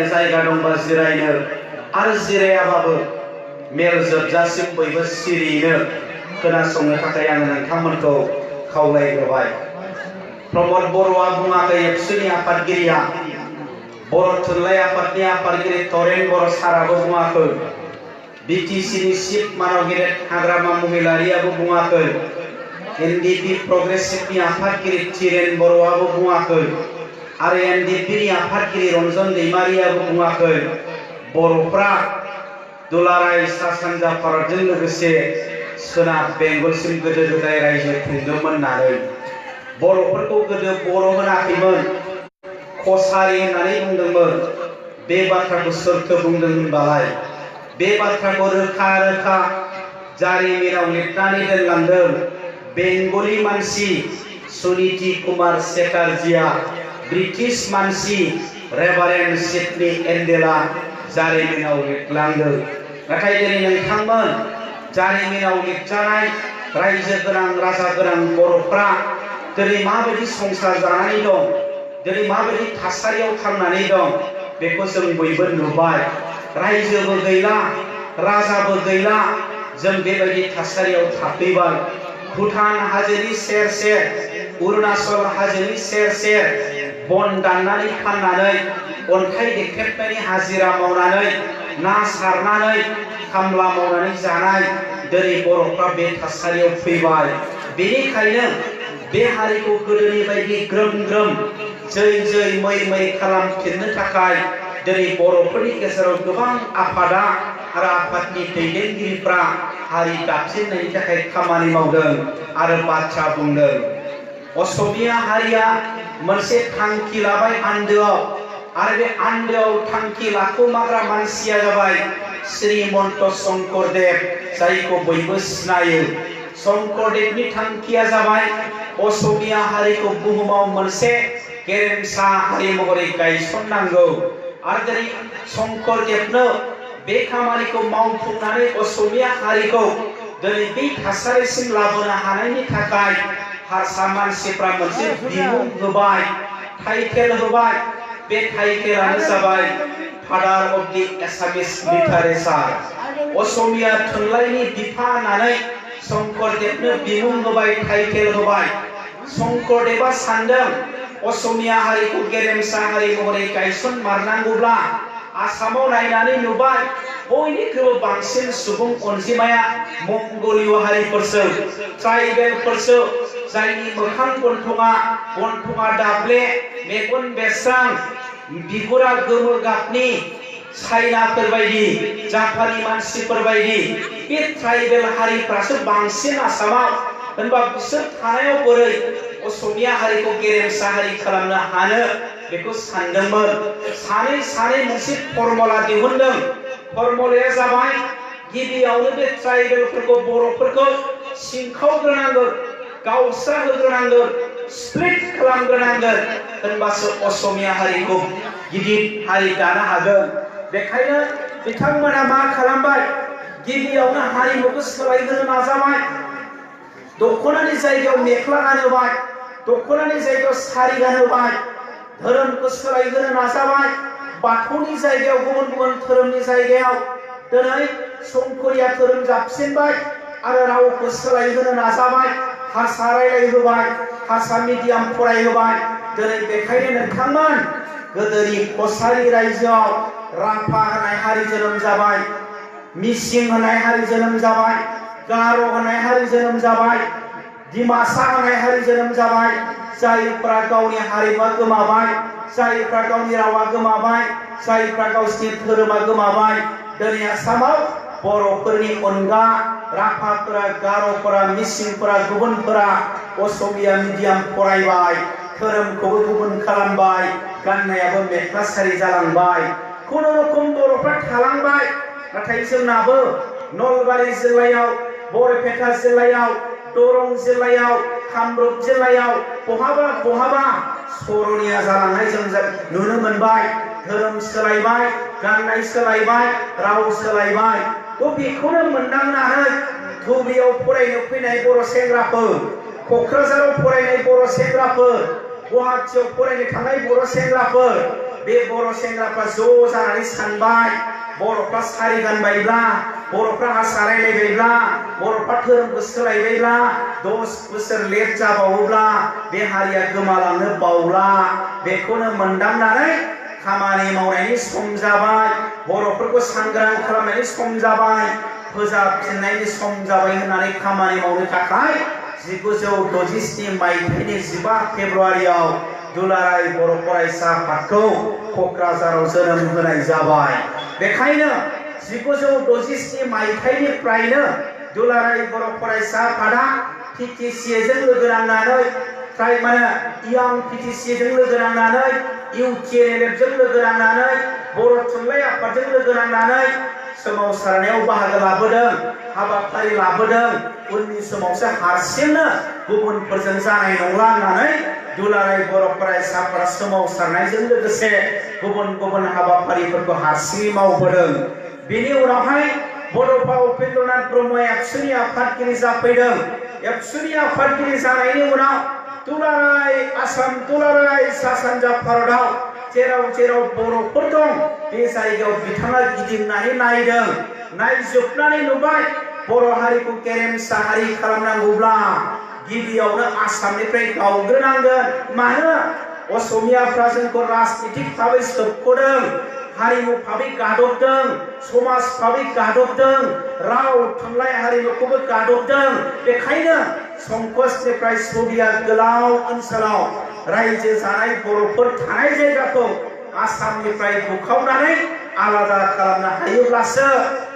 जिरायनो जायगा दंबा जिरायनो आरो जिरायाबाबो मेल जोबजासिम बयबो सिरियैनो खोनासंनो थाखाय आङो नोंथांमोनखौ खावलायग्रोबाय। प्रमद बर'आ बुङाखै एबसुनि आफादगिरिया, बर' थुनलाइ आफादनि आफादगिरि तरेन बर' साराबो बुङाखै, बिटिसिनि चिफ मानगिरि हाग्रामा महिलारियाबो बुङाखै, एनडिपि प्रग्रेसिभनि आफादगिरि तिरेन बर'आबो बुङाखै आरो एनडिपिनि आफादगिरि रन्जन दैमारियाबो बुङाखै बर'फ्रा दुलाराय सा सानजा भारतजों लोगोसे सोनाब बेंगलसिम गोदो गोदाय रायजो खुंदोंमोन होननानै। बर'फोरखौ गोदो बर' होनाखैमोन, कसारि होननानै बुंदोंमोन। बे बाथ्राखौ सोरथो बुंदों होनबालाय? बे बाथ्राखौ रोखा रोखा जारिमिनाव लिरनानै दोनलांदों बेंगली मानसि सुनीति कुमार चेटार्जीआ, ब्रिटिश मानसि रेभारेन्ड सिडनी एन्डेलआ जारिमिनाव लिरलांदों। नाथाय दिनै नोंथांमोन जारिमिनाव लिरजानाय रायजो गोनां राजा गोनां बर'फ्रा दिनै माबायदि संसार जानानै दं, दिनै माबायदि थासारियाव थांनानै दं, बेखौ जों बयबो नुबाय। रायजोबो गैला, राजाबो गैला, जों बेबायदि थासारियाव थाफैबाय। भुटान हाजोनि सेर सेर, अरुणाचल हाजोनि सेर सेर बन दाननानै फाननानै, अन्थाइ देख्रेबनायनि हाजिरा मावनानै, ना सारनानै, खामला मावनानै जानाय दिनै बर'फ्रा बे थासारियाव फैबाय। बेनिखायनो बे हारिखौ गोदोनि बायदि ग्रोम ग्रोम जै जै मै मै खालामफिननो थाखाय दिनै बर'फोरनि गेजेराव गोबां आफादा आरो आफादनि दैदेनगिरिफ्रा हारि दाफिननायनि थाखाय खामानि मावदों आरो बाथ्रा बुंदों। असमिया हारिया मोनसे थांखि लाबाय आन्दोआव, आरो बे आन्दोआव थांखि लाखोमाग्रा मानसिया जाबाय श्रीमन्त शंकरदेव, जायखौ बयबो सिनायो। शंकरदेवनि थांखिया जाबाय असमिया हारिखौ बुहुमाव मोनसे गेरेमसा हारि महरै गायसननांगौ। आरो दिनै शंकरदेवनो बे खामानिखौ मावफुंनानै असमिया हारिखौ दिनै बे थासारिसिम लाबोनो हानायनि थाखाय हारसा मानसिफ्रा मोनसे बिमुं होबाय, टाइटेल होबाय। बे टाइटेलानो जाबाय father of the Assamese literature, Asamiya थुनलाइनि बिफा होननानै शंकरदेवनो बिमुं होबाय, टाइटेल होबाय। शंकरदेवा सानदों असमिया हारिखौ गेरेमसा हारि महरै गायसनमारनांगौब्ला आसामाव नायनानै नुबाय बयनिख्रुइबो बांसिन सुबुं अनजिमाया मंगलिय हारिफोरसो, ट्राइबेलफोरसो, जायनि मोखां गन्थङा दाब्ले, मेगन बेस्रां, बिगुरा गोमो गाबनि, चाइनाफोर बायदि, जापानी मानसिफोर बायदि बे ट्राइबेल हारिफ्रासो बांसिन आसामाव। होनबा बिसोर थानायाव बोरै असमिया हारिखौ गेरेमसा हारि खालामनो हानो, बेखौ सानदोंमोन। सानै मोनसे फर्मुला दिहुनदों। फर्मुलाया जाबाय गिबियावनो बे ट्राइबेलफोरखौ, बर'फोरखौ सिंखावग्रोनांगोन, गावस्राहोग्रोनांगोन, स्प्लिट खालामग्रोनांगोन, होनबासो असमिया हारिखौ गिदिर हारि दानो हागोन। बेखायनो बिथांमोना मा खालामबाय, गिबियावनो हारिमुखौ सोलायहोनो नाजाबाय। दख'नानि जायगायाव मेख्ला गानहोबाय, दख'नानि जायगायाव सारि गानहोबाय। धोरोमखौ सोलायहोनो नाजाबाय, बाथौनि जायगायाव गुबुन गुबुन धोरोमनि जायगायाव दिनै संकरिया धोरोम जाबसिनबाय आरो रावखौ सोलायहोनो नाजाबाय, हारसा रायलायहोबाय, हारसा मिडियाम फरायहोबाय। दिनै बेखायनो नोंथांमोन गोदोनि कसारि रायजोआव राभा होनाय हारि जोनोम जाबाय, मिसिं होनाय हारि जोनोम जाबाय, गार' होनाय हारि जोनोम जाबाय, डिमासा होनाय हारि जोनोम जाबाय। जायफ्रा गावनि हारिमुआ गोमाबाय, जायफ्रा गावनि रावा गोमाबाय, जायफ्रा गावसिनि धोरोमा गोमाबाय। दिनै आसामाव बर'फोरनि अनगा राभाफोरा, गार'फोरा, मिसिंफोरा, गुबुनफोरा असमिया मिडियाम फरायबाय, धोरोमखौबो गुबुन खालामबाय, गाननायाबो मेख्ला सारि जालांबाय। खुनुरुखुम बर'फ्रा थालांबाय। नाथाय जोंनाबो नलबारि जिल्लायाव, बरपेटा जिल्लायाव, दरं जिल्लायाव, कामरुप जिल्लायाव बहाबा सरनिया जालांनाय जों नुनो मोनबाय। धोरोम सोलायबाय, गाननाय सोलायबाय, राव सोलायबाय। बेखौनो मोनदांनानै धुबुरियाव फरायनो फैनाय बर' सेंग्राफोर, क'क्राझाराव फरायनाय बर' सेंग्राफोर, गुवाहाटियाव फरायनो थांनाय बर' सेंग्राफोर, बे बर' सेंग्राफ्रा ज' जानानै सानबाय बर'फ्रा सारि गानबायब्ला बर'फ्रा हारसा रायलायबायब्ला बर'फ्रा धोरोमखौ सोलायबायब्ला 10 बोसोर लेट जाबावोब्ला बे हारिया गोमालांनो बावला बेखौनो मोनदांनानै खामानि मावनायनि सम जाबाय बर'फोरखौ सांग्रां खालामनायनि सम जाबाय फोजाबफिननायनि सम जाबाय होननानै खामानि मावनो थाखाय 1967 मायथाइनि 15 फेब्रुआरियाव दुलाराय बर' फरायसा आफादखौ क'क्राझाराव जोनोम होनाय जाबाय बेखायनो 1967 मायथाइनिफ्रायनो दुलाराय बर' फरायसा आफादा PTCजों लोगो नांनानै इयां PTCजों लोगो नांनानै UTNLFजों लोगो नांनानै बर' थुनलाइ आफादजों लोगो नांनानै सोमावसारनायाव बाहागो लाबोदों हाबाफारि लाबोदों उननि समावसो हारसिंनो गुबुनफोरजों जानाय नंला होननानै दुलाराय बर' फरायसा आफादा सोमावसारनायजों लोगोसे गुबुन हाबाफारिफोरखौ हारसिङै मावबोदों बेनि उनावहाय बड'फा उपेन्द्रनाथ ब्रह्म एबसुनि आफादगिरि जाफैदों एबसुनि आफादगिरि जानायनि उनाव दुलाराय आसाम दुलाराय सा सानजा भारतआव जेराव बर'फोर दं बे जायगायाव बिथाङा गिदिंनानै नायदों नायजोबनानै नुबाय बर' हारिखौ गेरेमसा हारि खालामनांगौब्ला गिबियावनो आसामनिफ्राय गावग्रोनांगोन मानो असमियाफ्रा जोंखौ राजनितिक भाबै सोबख'दों हारिमु भाबै गादबदों समाज भाबै गादबदों राव थुनलाइ हारिमुखौबो गादबदों बेखायनो संकसनिफ्राय सौदिया गोलाव ओनसोलाव रायजो जानाय बर'फोर थानाय जायगाखौ आसामनिफ्राय बुखावनानै आलादा खालामनो हायोब्लासो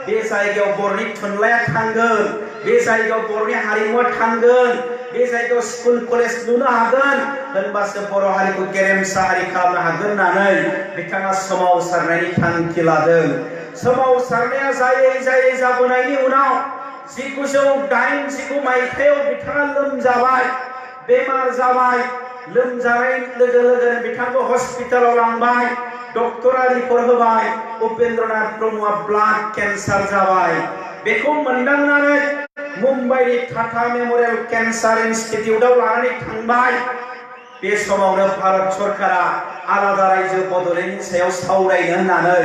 बे जायगायाव बर'नि थुनलाइया थांगोन बे जायगायाव बर'नि हारिमुआ थांगोन बे जायगायाव स्कुल कलेज लुनो हागोन होनबासो बर' हारिखौ गेरेमसा हारि खालामनो हागोन होननानै बिथाङा सोमावसारनायनि थांखि लादों सोमावसारनाया जायै जाबोनायनि उनाव 1989 मायथाइयाव बिथाङा लोमजाबाय बेमार जाबाय लोमजानाय लोगो लोगोनो बिथांखौ हस्पिटालाव लांबाय डक्टरा रिपर्ट होबाय उपेन्द्रनाथ ब्रह्मआ ब्लाड केन्सार जाबाय बेखौ मोनदांनानै मुम्बाइनि टाटा मेम'रियेल केन्सार इन्स्टिटिउटआव लानानै थांबाय बे समावनो भारत सरकारा आलादा रायजो बड'लेण्डनि सायाव सावरायनो होननानै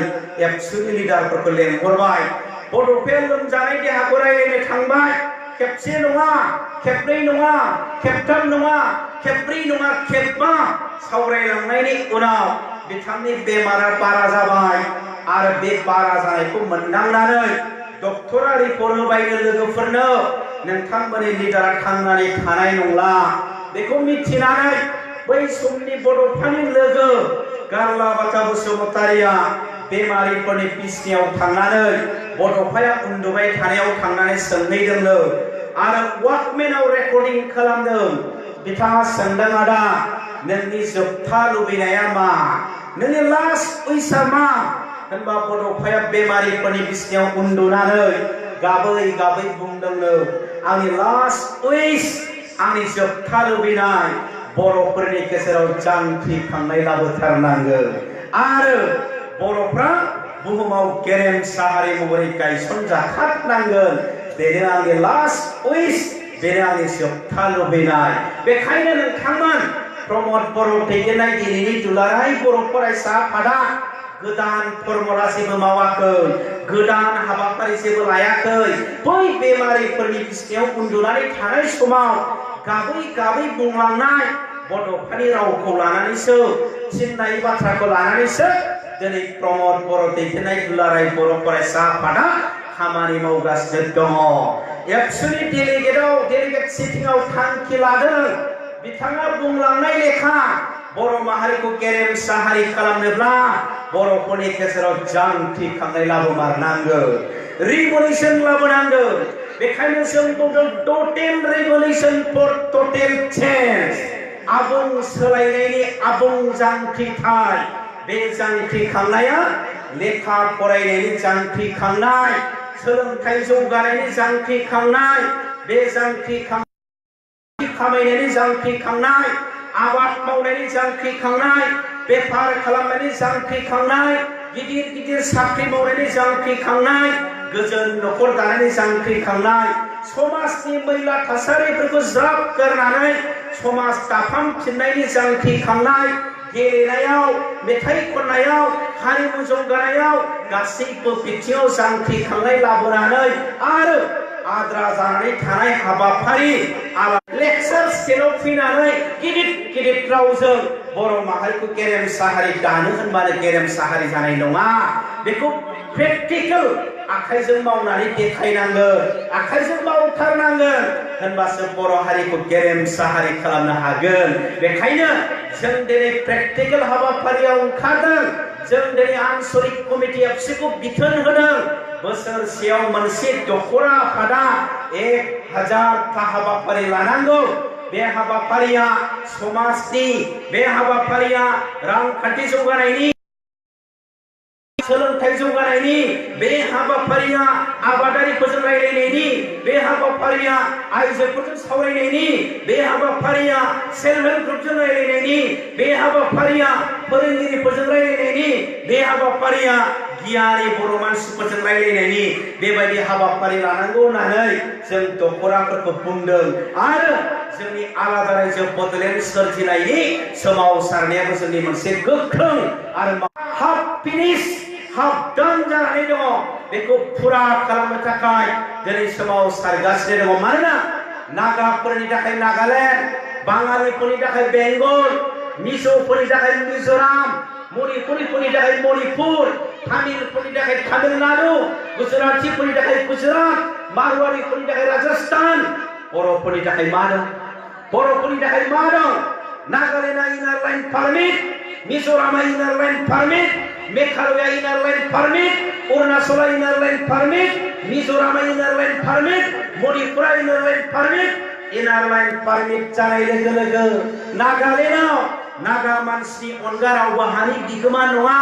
एबसुनि लिडारफोरखौ लेंहरबाय बड'फाया लोमजानाय देहाखौ रायलायनो थांबाय खेबसे नङा खेबनै नङा खेबथाम नङा खेबब्रै नङा खेबबा सावरायलांनायनि उनाव बिथांनि बेमारा बारा जाबाय आरो बे बारा जानायखौ मोनदांनानै डक्टरा रिपर्ट होबायनो लोगोफोरनो नोंथांमोननि लिडारा थांनानै थानाय नंला बेखौ मिथिनानै बै समनि बड'फानि लोगो गारलाबाथा बसुमतारिया बेमारिफोरनि बिसनायाव थांनानै बड'फाया उन्दुबाय थानायाव थांनानै सोंहैदोंनो आरो वाकमेनाव रेकर्डिं खालामदों बिथाङा सोंदों आदा नोंनि जोबथा लुबैनाया मा नोंनि लास्ट उइसआ मा होनबा बड'फाया बेमारिफोरनि बिसनायाव उन्दुनानै गाबै बुंदोंनो आंनि लास्ट उइस आंनि जोबथा लुबैनाय बर'फोरनि गेजेराव जांख्रिखांनाय लाबोथारनांगोन आरो बर'फ्रा बुहुमाव गेरेमसा हारि महरै गायसनजाथारनांगोन बेनो आंनि लास्ट उइस बेनो आंनि जोबथा लुबैनाय बेखायनो नोंथांमोन प्रमद बर' दैदेननाय दिनैनि दुलाराय बर' फरायसा आफादा गोदान फर्मुला जेबो मावाखै गोदान हाबाफारि जेबो लायाखै बै बेमारिफोरनि बिसनायाव उन्दुनानै थानाय समाव गाबै बुंलांनाय बड'फानि रावखौ लानानैसो थिननाय बाथ्राखौ लानानैसो दिनै प्रमद बर' दैदेननाय दुलाराय बर' फरायसा आफादा खामानि मावगासिनो दङ एबसुनि डेलिगेट सिटिंआव थांखि लादों बिथाङा बुंलांनाय लेखा बर' माहारिखौ गेरेमसा हारि खालामनोब्ला बर'फोरनि गेजेराव जांख्रिखांनाय लाबोमारनांगोन रिभलिउसन लाबोनांगोन बेखायनो जों बुंदों टटेल रिभलिउसन फर टटेल चेन्ज आबुं सोलायनायनि आबुं जांख्रिथाय बे जांख्रिखांनाया लेखा फरायनायनि जांख्रिखांनाय सोलोंथाइ जौगानायनि जांख्रिखांनाय बे खामायनायनि जांख्रिखांनाय आबाद मावनायनि जांख्रिखांनाय बेफार खालामनायनि जांख्रिखांनाय गिदिर साख्रि मावनायनि जांख्रिखांनाय गोजोन न'खर दानायनि जांख्रिखांनाय समाजनि मैला थासारिफोरखौ ज्राब गारनानै समाज दाफामफिननायनि जांख्रिखांनाय गेलेनायाव मेथाइ खननायाव हारिमु जौगानायाव गासैबो बिथिङाव जांख्रिखांनाय लाबोनानै आरो आद्रा जानानै थानाय हाबाफारि लेक्सार स्टेलाव फैनानै गिदिर गिदिर रावजों बर' माहारिखौ गेरेमसा हारि दानो होनबानो गेरेमसा हारि जानाय नङा बेखौ प्रेक्टिकेल आखाइजों मावनानै देखायनांगोन आखाइजों मावथारनांगोन होनबासो बर' हारिखौ गेरेमसा हारि खालामनो हागोन बेखायनो जों दिनै प्रेक्टिकेल हाबाफारियाव ओंखारदों जों दिनै आनसलिक कमिटि एफसिखौ बिथोन होदों बोसोरसेयाव मोनसे दख'रा आफादा 1000टा हाबाफारि लानांगौ बे हाबाफारिया समाजनि बे हाबाफारिया रांखान्थि जौगानायनि सोलोंथाइ जौगानायनि बे हाबाफारिया आबादारिफोरजों रायलायनायनि बे हाबाफारिया आइजोफोरजों सावरायनायनि बे हाबाफारिया सेल्फ हेल्प ग्रुपजों रायलायनायनि बे हाबाफारिया फोरोंगिरिफोरजों रायलायनायनि बे हाबाफारिया गियानि बर' मानसिफोरजों रायलायनायनि बेबायदि हाबाफारि लानांगौ होननानै जों दख'राफोरखौ बुंदों आरो जोंनि आलादा रायजो बड'लेण्ड सोरजिनायनि सोमावसारनायाबो जोंनि मोनसे गोख्रों आरो हाफ फिनिश हाफ डान जानानै दङ बेखौ फुरा खालामनो थाखाय दिनै सोमावसारगासिनो दङ मानोना नागाफोरनि थाखाय नागालेण्ड बाङालिफोरनि थाखाय बेंगल मिज'फोरनि थाखाय मिज'राम मणिपुरिफोरनि थाखाय मणिपुर तामिलफोरनि थाखाय तामिलनाडु गुजरातिफोरनि थाखाय गुजरात मारवाड़ीफोरनि थाखाय राजस्थान बर'फोरनि थाखाय मा दं बर'फोरनि थाखाय मा दं नागालेण्डआ इनार लाइन पारमिट मिज'रामआ इनार लाइन पारमिट मेघालयआ इनार लाइन पारमिट अरुणाचलआ इनार लाइन पारमिट मिज'रामआ इनार लाइन पारमिट मणिपुरआ इनार लाइन पारमिट इनार लाइन पारमिट जानाय लोगो लोगो नागालेण्डआव नागा मानसिनि अनगा रावबो हानि बिगोमा नङा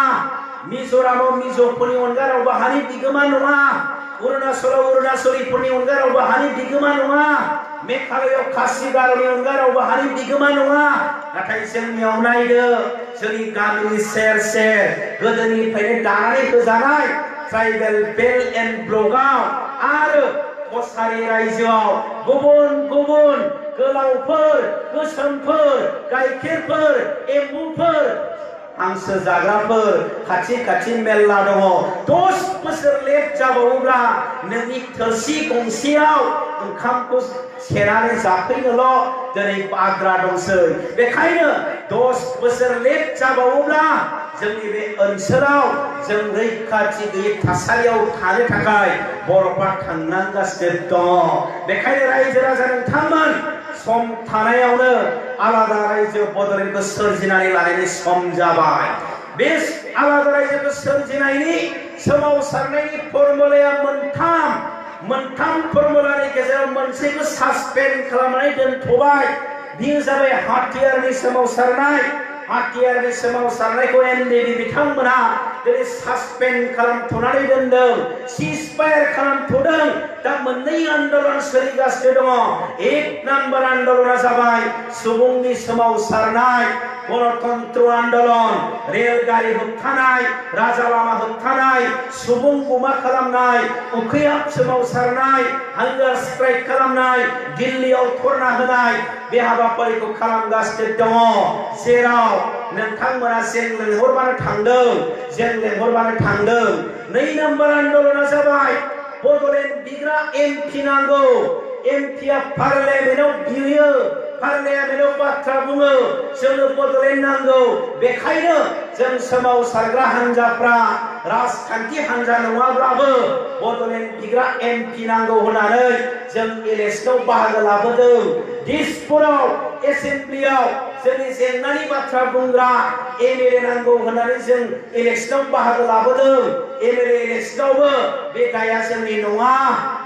मिज'रामाव मिज'फोरनि अनगा रावबो हानि बिगोमा नङा अरुणाचलाव अरुणाचलिफोरनि अनगा रावबो हानि बिगोमा नङा मेघालयआव खासि गार'नि अनगा रावबो हानि बिगोमा नङा नाथाय जोंनियाव नायदो जोंनि गामिनि सेर सेर गोदोनिफ्रायनो दानानै होजानाय ट्राइबेल बेल्ट एन्ड ब्लकआव आरो कसारि रायजोआव गुबुन गुबुन गोलावफोर गोसोमफोर गाइखेरफोर एम्बुफोर हांसो जाग्राफोर खाथि खाथि मेल्ला दङ 10 बोसोर लेट जाबावोब्ला नोंनि थोरसि गंसेयाव ओंखामखौ सेनानै जाफैनोल' दिनै आद्रा दंसै बेखायनो 10 बोसोर लेट जाबावोब्ला जोंनि बे ओनसोलाव जों रैखाथि गैयै थासारियाव थानो थाखाय बर'फ्रा थांनांगासिनो दङ बेखायनो रायजो राजा नोंथांमोन सम थानायावनो आलादा रायजो बड'लेण्डखौ सोरजिनानै लानायनि सम जाबाय बे आलादा रायजोखौ सोरजिनायनि सोमावसारनायनि फर्मुलाया मोनथाम फर्मुलानि गेजेराव मोनसेखौ सासपेन्ड खालामनानै दोनथ'बाय बेयो जाबाय हाथियारनि सोमावसारनाय हाथियारनि सोमावसारनायखौ एनडिबि बिथांमोना दिनै सासपेन्ड खालामथ'नानै दोनदों सिजफायार खालामथ'दों दा मोननै आन्दलन सोलिगासिनो दङ 1 नाम्बार आन्दलना जाबाय सुबुंनि सोमावसारनाय गणतन्त्र आन्दलन रेलगारि होबथानाय राजा लामा होबथानाय सुबुं गुमा खालामनाय उखैहाब सोमावसारनाय हांगार स्ट्राइक खालामनाय दिल्लीयाव धरना होनाय बे हाबाफारिखौ खालामगासिनो दङ जेराव नोंथांमोना जों लेंहरबानो थांदों 2 नाम्बार आन्दलना जाबाय बड'लेण्ड बिग्रा एमपि नांगौ एमपिआ पार्लियामेन्टआव बियो पार्लियामेन्टआव बाथ्रा बुङो जोंनो बड'लेण्ड नांगौ बेखायनो जों सोमावसारग्रा हान्जाफ्रा राजखान्थि हान्जा नङाब्लाबो बड'लेण्ड बिग्रा एमपि नांगौ होननानै जों इलेक्सनाव बाहागो लाबोदों दिसपुराव एसेम्ब्लियाव जोंनि जेंनानि बाथ्रा बुंग्रा एमएलए नांगौ होननानै जों इलेक्सनाव बाहागो लाबोदों एमएलए इलेक्सनावबो बे दाया जोंनि नङा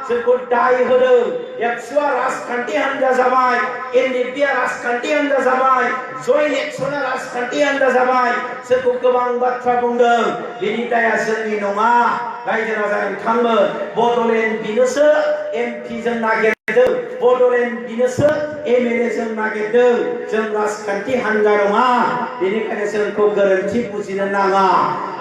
जोंखौ दाय होदों एबसुआ राजखान्थि हान्जा जाबाय एनडिपिआ राजखान्थि हान्जा जाबाय जयन्ट एक्सनआ राजखान्थि हान्जा जाबाय जोंखौ गोबां बाथ्रा बुंदों बेनि दाया जोंनि नङा रायजो राजा नोंथांमोन बड'लेण्ड बिनोसो एमपि जों नागिरदों बड'लेण्ड बिनोसो एमएलए जों नागिरदों जों राजखान्थि हान्जा नङा बेनिखायनो जोंखौ गोरोन्थि बुजिनो नाङा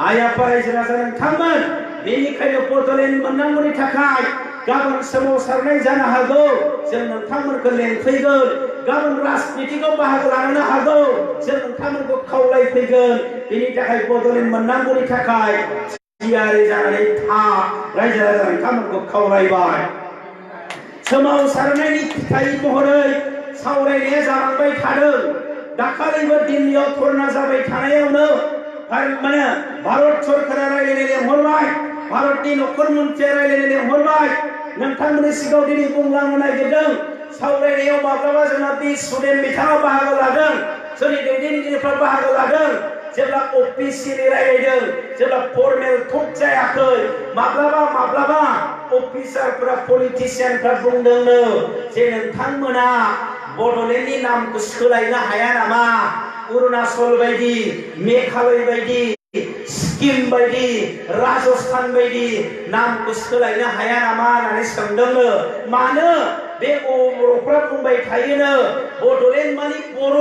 आइ आफा रायजो राजा नोंथांमोन बेनिखायनो बड'लेण्ड मोननांगौनि थाखाय गाबोन सोमावसारनाय जानो हागौ जों नोंथांमोनखौ लेंफैगोन गाबोन राजनितिकआव बाहागो लानो हागौ जों नोंथांमोनखौ खावलायफैगोन बेनि थाखाय बड'लेण्ड मोननांगौनि थाखाय थियारि जानानै था रायजो राजा नोंथांमोनखौ खावलायबाय सोमावसारनायनि फिथाइ महरै सावरायनाया जालांबाय थादों दाखालिबो दिल्लीयाव धरना जाबाय थानायावनो भारत सरकारा रायलायनो लेंहरबाय भारतनि नखर मन्थ्रिया रायलायनो लेंहरबाय नोंथांमोननि सिगाङाव दिनै बुंलांनो नागिरदों सावरायनायाव माब्लाबा जोंना बि सुदेम बिथाङा बाहागो लादों जोंनि दैदेनगिरिफ्रा बाहागो लादों जेब्ला अफिसियेलि रायलायदों जेब्ला फर्मेल टक जायाखै माब्लाबा अफिसारफोरा पलिटिशियानफ्रा बुंदोंनो जे नोंथांमोना बड'लेण्डनि नामखौ सोलायनो हाया नामा अरुणाचल बायदि मेघालय बायदि सिक्किम बायदि राजस्थान बायदि नामखौ सोलायनो हाया नामा होननानै सोंदोंनो मानो बे बर'फ्रा बुंबाय थायोनो बड'लेण्ड माने बर'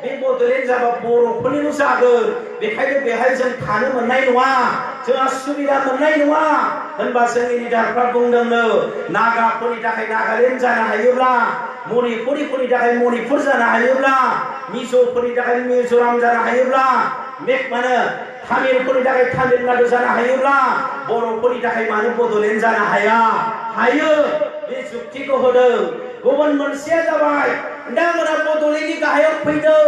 बे बड'लेण्ड जाबा बर'फोरनिल' जागोन बेखायनो बेहाय जों थानो मोननाय नङा जोंहा सुबिदा मोननाय नङा होनबा जोंनि लिडारफ्रा बुंदोंनो नागाफोरनि थाखाय नागालेण्ड जानो हायोब्ला मणिपुरिफोरनि थाखाय मणिपुर जानो हायोब्ला मिज'फोरनि थाखाय मिज'राम जानो हायोब्ला तामिलफोरनि थाखाय तामिलनाडु जानो हायोब्ला बर'फोरनि थाखाय मानो बड'लेण्ड जानो हाया हायो बे जुक्तिखौ होदों गुबुन मोनसेया जाबाय नोंथांमोना बड'लेण्डनि गाहायाव फैदो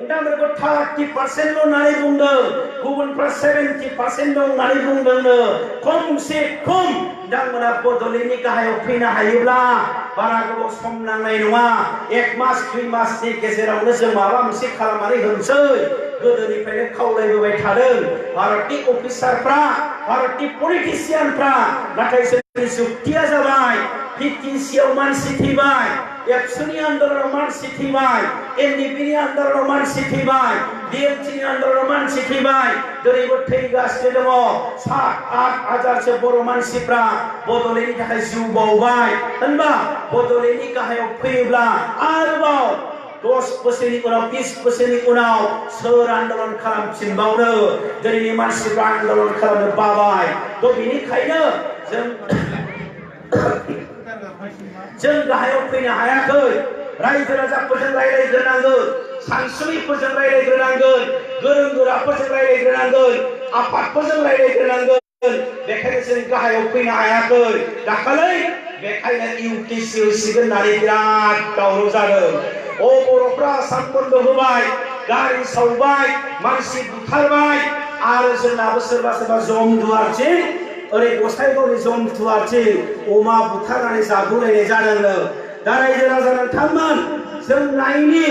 नोंथांमोनखौ 30% होननानै बुंदों गुबुनफ्रा 70% दं होननानै बुंदोंनो खमसे खम नोंथांमोना बड'लेण्डनि गाहायाव फैनो हायोब्ला बारा गोबाव सम नांनाय नङा 1 मास 2 मासनि गेजेरावनो जों माबा मोनसे खालामनानै होनोसै गोदोनिफ्रायनो खावलायबोबाय थादों भारतनि अफिसारफ्रा भारतनि पलिटिशियानफ्रा नाथाय जोंनि जुक्तिया जाबाय PTCआव मानसि थैबाय एबसुनि आन्दोलनाव मानसि थैबाय NDPनि आन्दोलनाव मानसि थैबाय DLTनि आन्दोलनाव मानसि थैबाय दिनैबो थैगासिनो दङ 7-8 हाजारसो बर' मानसिफ्रा बड'लेण्डनि थाखाय जिउ बावबाय होनबा बड'लेण्डनि गाहायाव फैयोब्ला आरोबाव 10 बोसोरनि उनाव 20 बोसोरनि उनाव सोर आन्दोलन खालामफिनबावनो दिनैनि मानसिफ्रा आन्दोलन खालामनो बाबाय थ' बेनिखायनो जों गाहायाव फैनो हायाखै रायजो राजाफोरजों रायलायग्रोनांगोन सानसुमैफोरजों रायलायग्रोनांगोन गोरों गोराफोरजों रायलायग्रोनांगोन आफादफोरजों रायलायग्रोनांगोन बेखायनो जों गाहायाव फैनो हायाखै दाखालै बेखायनो UTC होसिगोन होननानै बिराद दावराव जादों बर'फ्रा आसाम बन्द होबाय गारि सावबाय मानसि बुथारबाय आरो जोंनाबो सोरबा जमदुवारथिं ओरै गसाइगावनि जमदुवारथिं अमा बुथारनानै जागुलायनाय जादोंनो दा रायजो राजा नोंथांमोन जों नायनि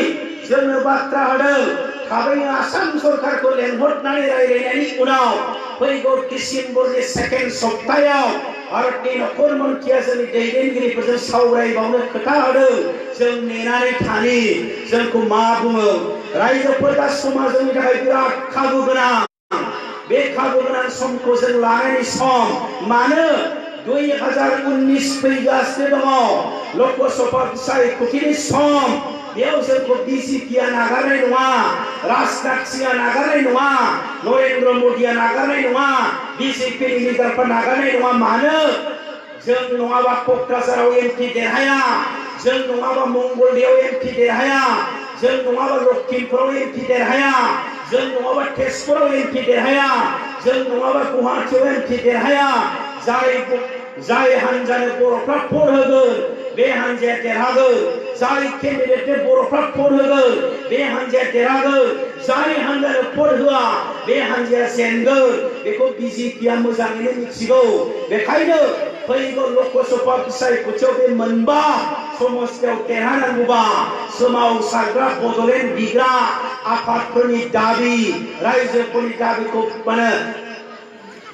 जोंनो बाथ्रा होदों थाबैनो आसाम सरकारखौ लेंहरनानै रायलायनायनि उनाव फैगौ डिसेम्बरनि 2nd सप्तायाव भारतनि नखर मन्थ्रिया जोंनि दैदेनगिरिफोरजों सावरायबावनो खोथा होदों जों नेनानै थानि जोंखौ मा बुङो रायजोफोर दा समा जोंनि थाखाय बिराद खाबु गोनां बे खाबु गोनां समखौ जों लानायनि सम मानो 2019 फैगासिनो दङ लकसभा बिसायख'थिनि सम बेयाव जोंखौ BJPआ नागारनाय नङा राजनाथ सिंहआ नागारनाय नङा नरेन्द्र मोदीआ नागारनाय नङा BJPनि लिडारफ्रा नागारनाय नङा मानो जों नङाबा क'क्राझाराव MP देरहाया जों नङाबा मंगलदैयाव MP देरहाया जों नङाबा लखिमपुराव MP देरहाया जों नङाबा तेजपुराव MP देरहाया जों नङाबा गुवाहाटीयाव MP देरहाया जाय हानजानो बर'फ्रा भट होगोन बे हानजाया देरहागोन जाय केन्डिडेटनो बर'फ्रा भट होगोन बे हानजाया देरहागोन जाय हानजानो भट होआ बे हानजाया जेनगोन बेखौ BJPआ मोजाङैनो मिथिगौ बेखायनो फैगौ लकसभा बिसायख'थियाव बे मोनबा समस्तियाव देरहानांगौबा सोमावसारग्रा बड'लेण्ड बिग्रा आफादफोरनि दाबि रायजोफोरनि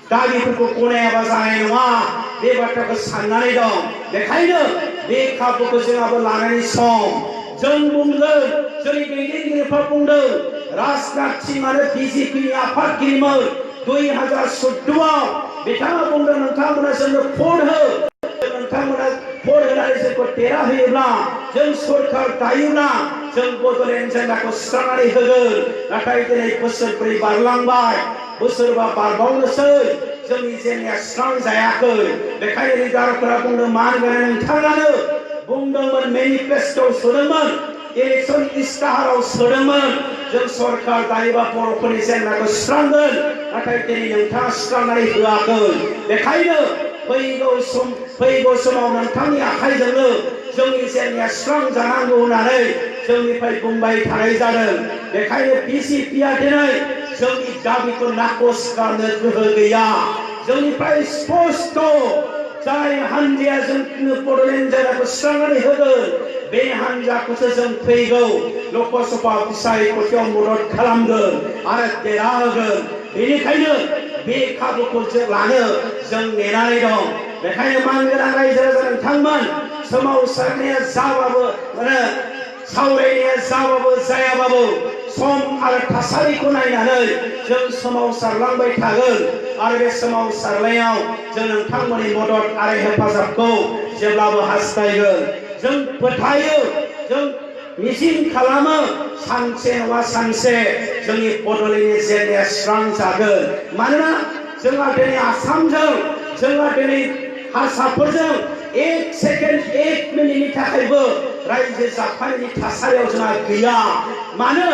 दाबिफोरखौ गनायाबा जानाय नङा बे बाथ्राखौ साननानै दं बेखायनो बे खाबुखौ जोंहाबो लानायनि सम जों बुंगोन जोंनि दैदेनगिरिफ्रा बुंदों राजनाथ सिंह आरो BJPनि आफादगिरिमोन 2014आव बिथाङा बुंदों नोंथांमोना जोंनो भट हो नोंथांमोना भट होनानै जोंखौ देरहाहोयोब्ला जों सरकार दायोब्ला जों बड'लेण्ड जेंनाखौ सुस्रांनानै होगोन नाथाय दिनै बोसोरब्रै बारलांबाय बोसोरबा बारबावनोसै जोंनि जेंनाया सुस्रांजायाखै बेखायनो लिडारफोरा बुंदों मान गोनां नोंथाङानो बुंदोंमोन मेनिफेस्ट'आव सोदोंमोन इलेक्शन इस्ताहाराव सोदोंमोन जों सरकार दायोबा बर'फोरनि जेंनाखौ सुस्रांगोन नाथाय दिनै नोंथाङा सुस्रांनानै होआखै बेखायनो फैगौ समाव नोंथांनि आखाइजोंनो जोंनि जेंनाया सुस्रांजानांगौ होननानै जोंनिफ्राय बुंबाय थानाय जादों बेखायनो बिजेपिआ दिनै जोंनि दाबिखौ नाकच खालामनो गोहो गैया जोंनिफ्राय स्पष्ट जाय हानजाया जोंनो बड'लेण्ड जायगाखौ सुस्रांनानै होगोन बे हानजाखौसो जों फैगौ लकसभा बिसायख'थियाव मदद खालामगोन आरो देरहाहोगोन बेनिखायनो बे खाबुखौ लानो जों नेनानै दं बेखायनो मानगोनां रायजो राजा नोंथांमोन सोमावसारनाया जाबाबो सावरायनाया जाबाबो जायाबाबो सम आरो थासारिखौ नायनानै जों सोमावसारलांबाय थागोन आरो बे सोमावसारनायाव जों नोंथांमोननि मदद आरो हेफाजाबखौ जेब्लाबो हास्थायगोन जों फोथायो जों मिजिं खालामो सानसे नङा सानसे जोंनि बड'लेण्डनि जेंनाया सुस्रांजागोन मानोना जोंहा दिनै आसामजों जोंहा दिनै हारसाफोरजों एक सेकेन्ड एक मिनिटनि थाखायबो रायजो जाफानायनि थासारियाव जोंहा गैया मानो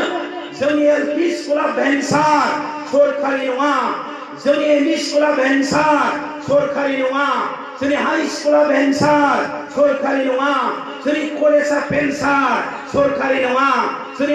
जोंनि एलपि स्कुला भेन्सार सरकारि नङा जोंनि एमइ स्कुला भेन्सार सरकारि नङा जोंनि हाई स्कुला भेन्सार सरकारि नङा जोंनि कलेजआ भेन्सार सरकारि नङा जोंनि